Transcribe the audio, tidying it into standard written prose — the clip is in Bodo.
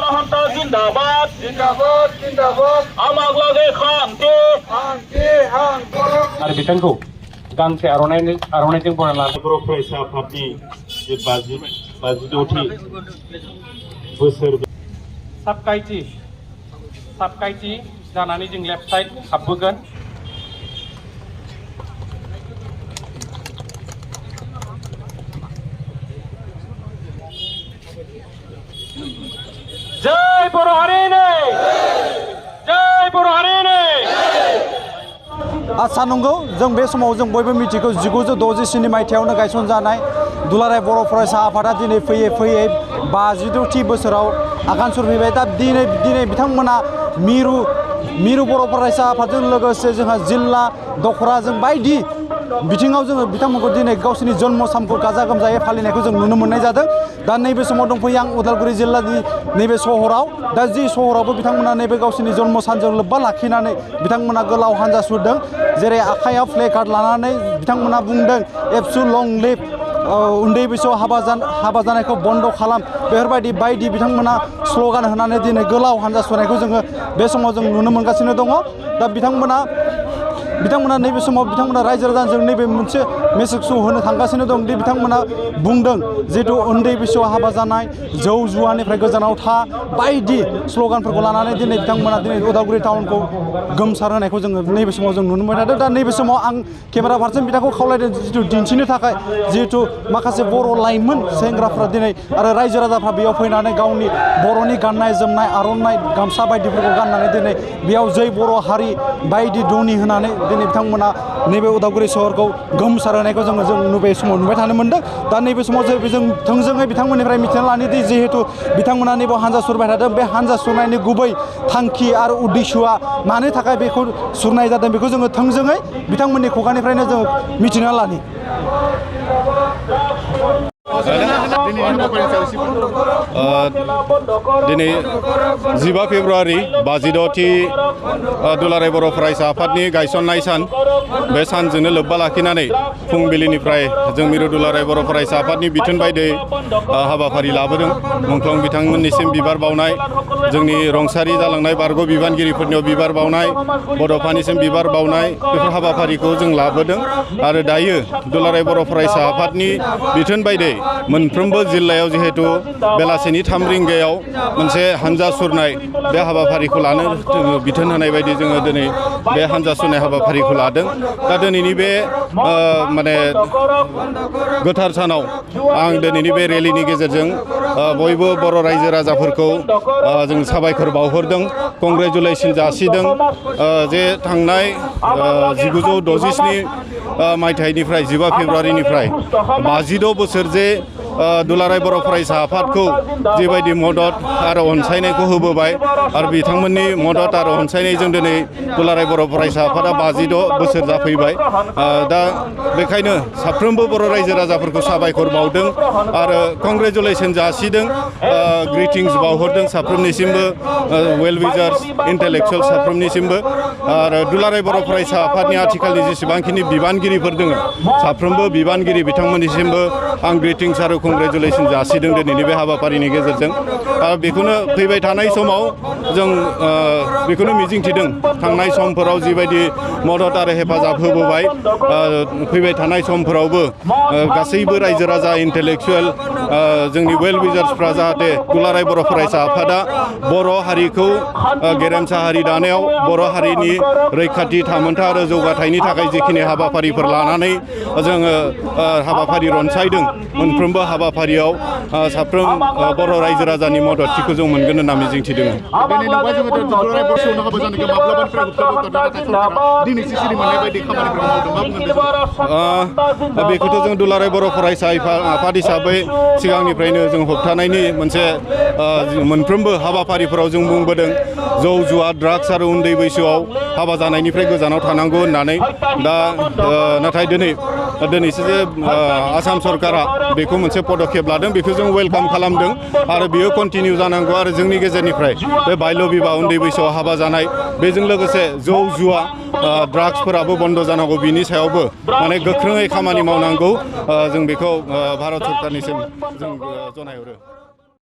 जिंदाबाद जिंदाबाद जिंदाबाद आमाग लगे खांति खांति आरो बिथांखौ गांसे आर'नाइजों बरायना बर' फरायसा आफादनि जे 52थि बोसोर साबकाइथि जानानै जों लेफ्ट साइड हाबबोगोन। जय बर' हारिनि जय बर' हारिनि आसा नंगौ जों बे समाव जों बयबो मिथिगौ 1967 मायथाइयावनो गायसनजानाय दुलाराय बर' फरायसा आफादा दिनै फैयै 52थि बोसोराव आगान सुरफैबाय। दा दिनै बिथांमोना मिरु बर' फरायसा आफादजों लोगोसे जोंहा जिल्ला दखरा जों बायदि बिथिङाव जोङो बिथांमोनखौ दिनै गावसोरनि जन्म सानखौ गाजा गोमजायै फालिनायखौ जों नुनो मोननाय जादों। दा नैबे समाव दंफैयो आं उदालगुरि जिल्लानि नैबे सहराव। दा जि सहरावबो बिथांमोना नैबे गावसोरनि जन्म सानजों लोब्बा लाखिनानै बिथांमोना गोलाव हानजा सुरदों, जेरै आखायाव प्ले कार्ड लानानै बिथांमोना बुंदों एबसु लं लिभ, उन्दै बैसोआव हाबा जानायखौ बन्द खालाम, बेफोरबायदि बायदि बिथांमोना स्ल'गान होनानै दिनै गोलाव हानजा सुरनायखौ जोङो बे समाव जों नुनो मोनगासिनो दङ। दा बिथांमोना नैबे समाव बिथांमोना रायजो राजाजों नैबे मोनसे मेसेजखौ होनो थांगासिनो दं दि बिथांमोना बुंदों जिहेथु उन्दै बैसोआव हाबा जानाय, जौ जुवानिफ्राय गोजानाव था, बायदि स्ल'गानफोरखौ लानानै दिनै बिथांमोना दिनै उदालगुरि टाउनखौ गोमसार होनायखौ जोङो नैबे समाव जों नुनो मोनदों। दा नैबे समाव आं केमेरा पारसन बिथांखौ खावलायदों जिहेथु दिन्थिनो थाखाय, जिहेथु माखासे बर' लाइमोन सेंग्राफ्रा दिनै आरो रायजो राजाफ्रा बेयाव फैनानै गावनि बर'नि गाननाय जोमनाय आर'नाइ गामसा बायदिफोरखौ गाननानै दिनै बेयाव जै बर' हारि बायदि धोनि होनानै दिनै बिथांमोना नैबे उदालगुरि सहरखौ गोमसार होनायखौ जों नैबे समाव नुबाय थानो मोनदों। दा नैबे समाव जों थोंजोङै बिथांमोननिफ्राय मिथिना लानोदि जिहेतु बिथांमोना नैबे हानजा सुरबाय थादों, बे हानजा सुरनायनि गुबै थांखि आरो उद्देश्यआ मानो थाखाय बेखौ सुरनाय जादों बेखौ जोङो थोंजोङै बिथांमोननि खुगानिफ्रायनो जों मिथिना लानि। दिनै 15 फेब्रुवारि 56थि दुलाराय बर' फरायसा आफादनि गायसननाय सान। बे सानजोंनो लोब्बा लाखिनानै फुंबिलिनिफ्राय जों मिरु दुलाराय बर' फरायसा आफादनि बिथोन बायदियै हाबाफारि लाबोदों। मुंख्लं बिथांमोननिसिम बिबार बावनाय, जोंनि रुंसारि जालांनाय बारग' बिबानगिरिफोरनियाव बिबार बावनाय, बड'फानिसिम बिबार बावनाय, बेफोर हाबाफारिखौ जों लाबोदों। आरो दायो दुलाराय बर' फरायसा आफादनि बिथोन बायदियै मोनफ्रोमबो जिल्लायाव जिहेतु बेलासिनि 3 रिंगायाव मोनसे हानजा सुरनाय बे हाबाफारिखौ लानो बिथोन होनाय बायदि जोङो दिनै बे हानजा सुरनाय हाबाफारिखौ लादों। दा दिनैनि बे माने गोथार सानाव आं दिनैनि बे रेलिनि गेजेरजों बयबो बर' रायजो राजाफोरखौ जों साबायखर बावहरदों, कंग्रेचुलेसन जासिदों जे थांनाय 1967 मायथाइनिफ्राय 15 फेब्रुवारिनिफ्राय 52 बोसोर जे दुलाराय बर' फरायसा आफादखौ जिबायदि मदद आरो अनसायनायखौ होबोबाय, आरो बिथांमोननि मदद आरो अनसायनायजों दिनै दुलाराय बर' फरायसा आफादा 52 बोसोर जाफैबाय। दा बेखायनो साफ्रोमबो बर' रायजो राजाफोरखौ साबायखर बावदों आरो कंग्रेचुलेसन जासिदों, ग्रिटिंस बावहरदों साफ्रोमनिसिमबो, वेल विजार्स इन्टेलेक्चुवेल साफ्रोमनिसिमबो। आरो दुलाराय बर' फरायसा आफादनि आथिखालनि जेसेबांखिनि बिबानगिरिफोर दङ साफ्रोमबो बिबानगिरि बिथांमोननिसिमबो आं ग्रिटिंस आरो कंग्रेचुलेसन जासिदों दिनैनि बे हाबाफारिनि गेजेरजों। बेखौनो फैबाय थानाय समाव जों बेखौनो मिजिंथिदों, थांनाय समफोराव जिबायदि मदद आरो हेफाजाब होबोबाय, फैबाय थानाय समफोरावबो गासैबो रायजो राजा इन्टेलेक्चुवेल जोंनि वेल विजार्सफ्रा जाहाथे दुलाराय बर' फरायसा आफादा बर' हारिखौ गेरेमसा हारि दानायाव, बर' हारिनि रैखाथि थामोनथा आरो जौगाथायनि थाखाय जिखिनि हाबाफारिफोर लानानै जोङो हाबाफारि रनसायदों, मोनफ्रोमबो हाबाफारियाव साफ्रोम बर' रायजो राजानि मददथिखौ जों मोनगोन होनना मिजिंथिदों। बेखौथ' जों दुलाराय बर' फरायसा आफाद हिसाबै सिगांनिफ्रायनो जों होबथानायनि मोनसे मोनफ्रोमबो हाबाफारिफोराव जों बुंबोदों, जौ जुवा ड्राग्स आरो उन्दै बैसोआव हाबा जानायनिफ्राय गोजानाव थानांगौ होननानै। दा नाथाय दिनैसो जे आसाम सरकारा बेखौ मोनसे पदक्षेप लादों, बेखौ जों वेलकाम खालामदों आरो बियो कन्टिनिउ जानांगौ। आरो जोंनि गेजेरनिफ्राय बे बाल्य बिबाह, उन्दै बैसोआव हाबा जानाय, बेजों लोगोसे जौ जुवा ड्राग्सफोराबो बन्द जानांगौ, बिनि सायावबो माने गोख्रोङै खामानि मावनांगौ, जों बेखौ भारत सरकारनिसिम जों जनायहरो।